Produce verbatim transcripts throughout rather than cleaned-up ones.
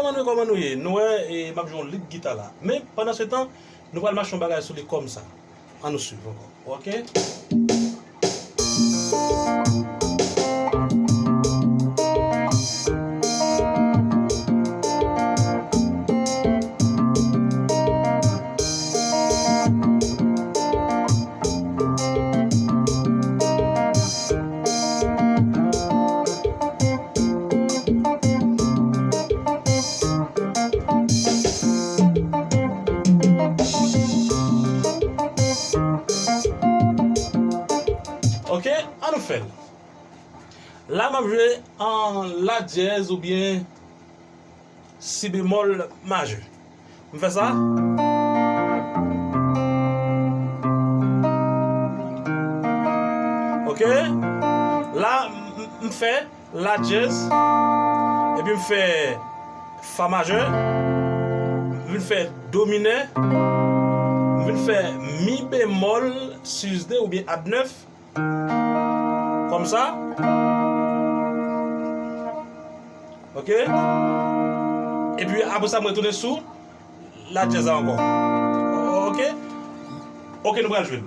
Kòman nou ye, kòman nou ye? Nou wè, e, m ap jwe yon lead gita la. Men, pandan se tan, nou pral mache yon bagay sou li kòm sa. Ann nou swiv ankò. Ok? Ok, ann nou fè l. La, m ap jwe an la dyèz oubyen si bemòl majè. M fè sa. Ok. La, m, m fè la dyèz. Epi m fè fa majè. M vin fè do minè. M vin fè mi bemòl sis de oubyen ad nèf. Kòmsa. Ok. Epi apre sa, mwen retounen sou la dyèz la ankò. Ok. Ok, nou pral jwe l.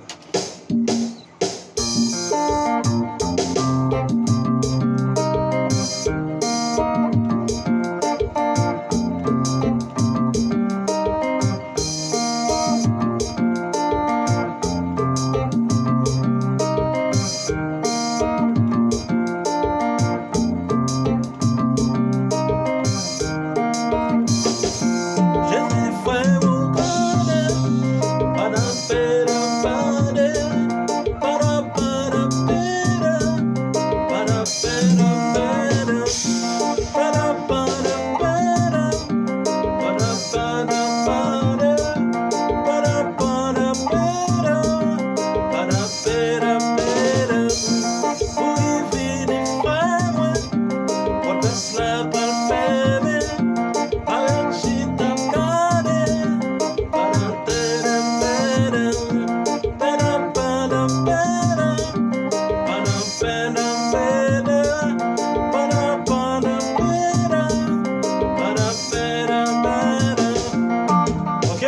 Ok?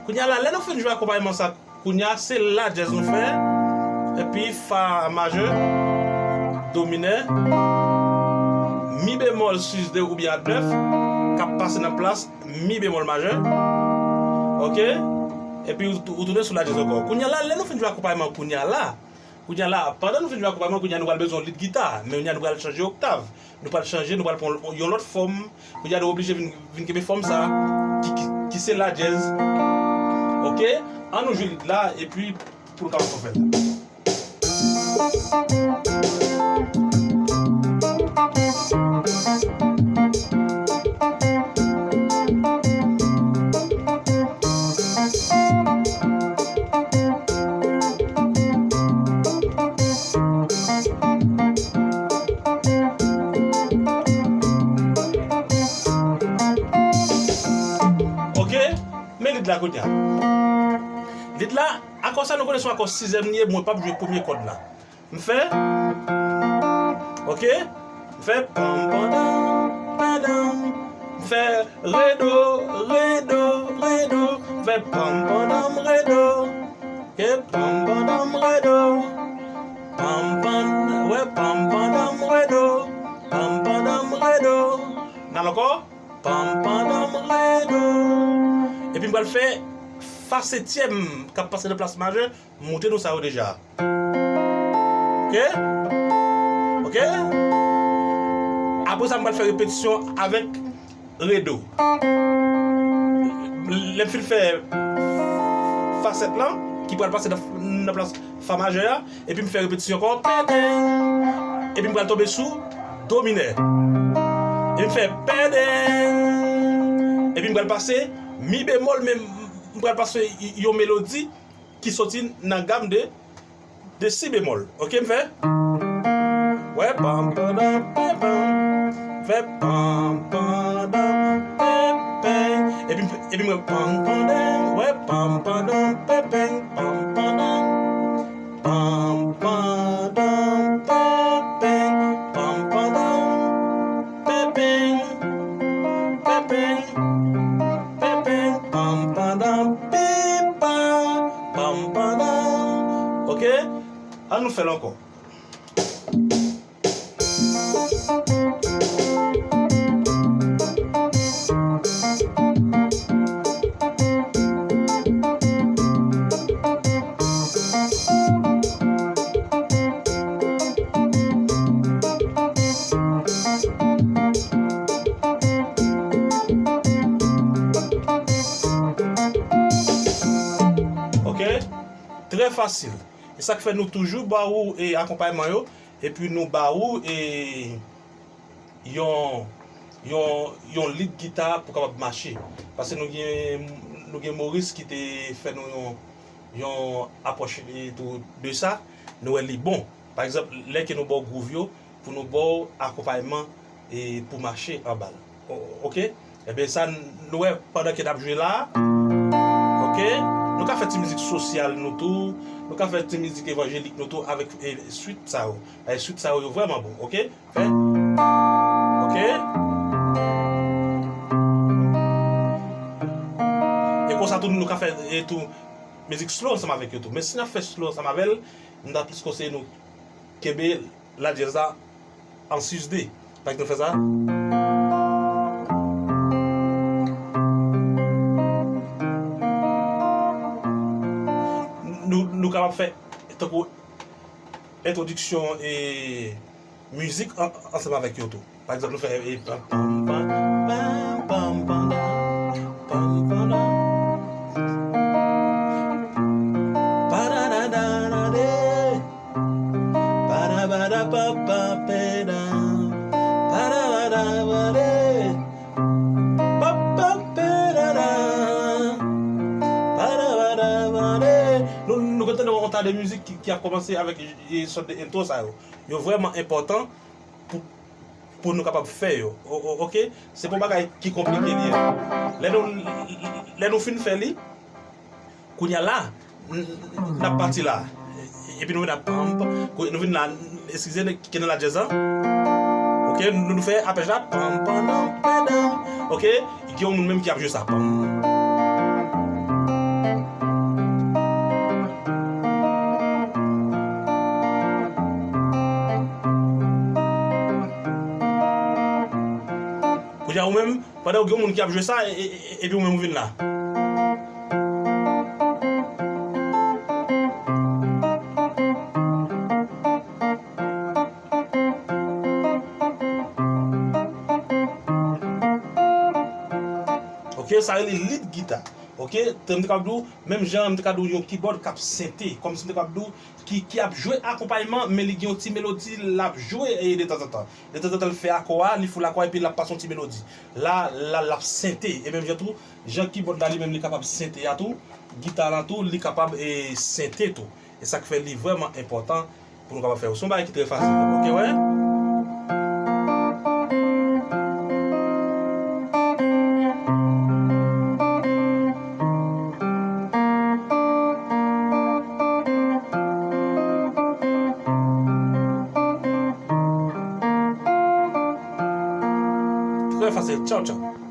Kounye a la, lè nou fin jwe akonpayman sa, kounye a se la dyèz nou fè, epi fa majè, do minè, mi bemòl sis de oubyen ad nèf, k ap pase nan plas mi bemòl majè. Ok? Epi ou, ou tounen sou la dyèz ankò. Kounye a la, lè nou fin jwe akonpayman kounye a la, kounye a la, pandan nou fin jwe akonpayman, kounye a nou pral bezwen yon lead gita, men kounye a nou pral chanje oktav. Nou pral chanje, nou pral pran yon lòt fòm. Kounye a nou oblije vin, vin kenbe fòm sa, ki, ki, ki se la dyèz. Ok? Ann nou jwe lead la, epi pou nou kapab fè l. Ok, men lead la kounye a. Lead la, akò sa nou konnen se yon akò sizyèm li ye, mwen p ap jwe premye kòd la. M fè. Ok. M fè pam, pam, dam, pam, dam. M fè re, do, re, do, re, do. M fè pam, pam, dam, re, do. Ok, pam, pam, dam, re, do. Pam, pam, wè, pam, pam, dam, re, do. Pam, pam, dam, re, do. N al ankò. Pam, pam, dam, re, do. Epi m pral fè fa setyèm k ap pase nan plas majè. M montre nou sa yo deja. Ok? Ok? Apre sa, m pral fè repetisyon avèk re, do. Lè m fin fè fa sèt lan, ki pral pase nan, nan plas fa majè a, epi m fè repetisyon ankò, pèdèn. Epi m pral tonbe sou do minè. Epi m fè pèdèn. Epi m pral pase mi bemòl, men m pral pase yon melodi ki soti nan gam de, de si bemòl. Ok, m fè. Wè, pam, pam, dam, pam, pam. Fè pam, pam, dam, pam, pam. Epi, epi m wè pam, pam, dam. Wè, pam, pam, dam, pam, pam, pam, pam, dam. Pam, pam, dam, pam, pam. Pam, pam, dam, pam, pam. Pam, pam, dam, pam, pam. Pen, pen, pen, pam, pandan, pipa, pam, pandan. Ok? An nou fè l ankò. Ok? Trè fasil. E sa k fè nou toujou ba ou e akonpayman yo, epi nou ba ou e yon, yon, yon lead gita pou kapab mache. Paske nou gen, nou gen Maurice ki te fè nou yon, yon apwòch e tou de sa, nou wè li bon. Pa egzanp, lè ke nou ba w groove yo, pou nou ba w akonpayman e pou mache anba l. O- Ok? Ebyen sa, n- nou wè pandan ke n ap jwe la, ok? Nou ka fè ti mizik sosyal nou tou, nou ka fè ti mizik evanjelik nou tou avèk e, swit sa yo. E swit sa yo, yo vrèman bon, ok? Fè. Ok? E konsa tou, nou ka fè e tou mizik slow ansanm avèk yo tou. Men si n ap fè slow ansanm avè l, m ta plis konseye nou kenbe la dyèz la an sis de. Fèk nou fè sa. Nou, nou kapab fè tankou entwodiksyon e mizik an- ansanm avèk yo tou. Pa egzanp, nou fè e pam, pam, pam, pam, pam, pam, pam, pam, pam, pam. Pararararare. Parabadapapapeda. Parabadabade. Papapedada. Parabadabade. Nou, nou konn tande yon ta de mizik ki, ki ap kòmanse avèk e, e sòt de entwo sa yo. Yo vrèman enpòtan pou, pou nou kapab fè yo. O- o- ok? Se pa yon bagay ki konplike li ye. Lè nou, lè nou fin fè li, kounye a la, n- n ap pati la. Epi nou vin ap pam, pam, kou- nou vin la, eskize, n- ki nan la dyèz la. Ok? Nou, nou fè apèj la, pam, pam, pam, pam. Ok? Gen yon moun menm ki ap jwe sa. Pam. Kounye a ou menm, pandan gen yon moun ki ap jwe sa, e- e- e- epi ou menm ou vin la. Ok, sa rele lead guitar. Ok, m te kapab di w, menm jan m te ka di w yon keyboard k ap sente, kòmsi m te kapab di w ki, ki ap jwe akonpayman, men li gen yon ti melodi l ap jwe e detanzantan. Detanzantan l fè akò a, li foul akò a, epi l ap pase yon ti melodi. La, la, l ap sente. E menm jan tou, jan keyboard la li menm li kapab sente a tou, gita la tou, li kapab e sente tou. E sa k fè li vrèman enpòtan pou nou kapab fè yo. Se yon bagay ki trè fasil. Ok, wè? Trè fasil. Tchaw, tchaw.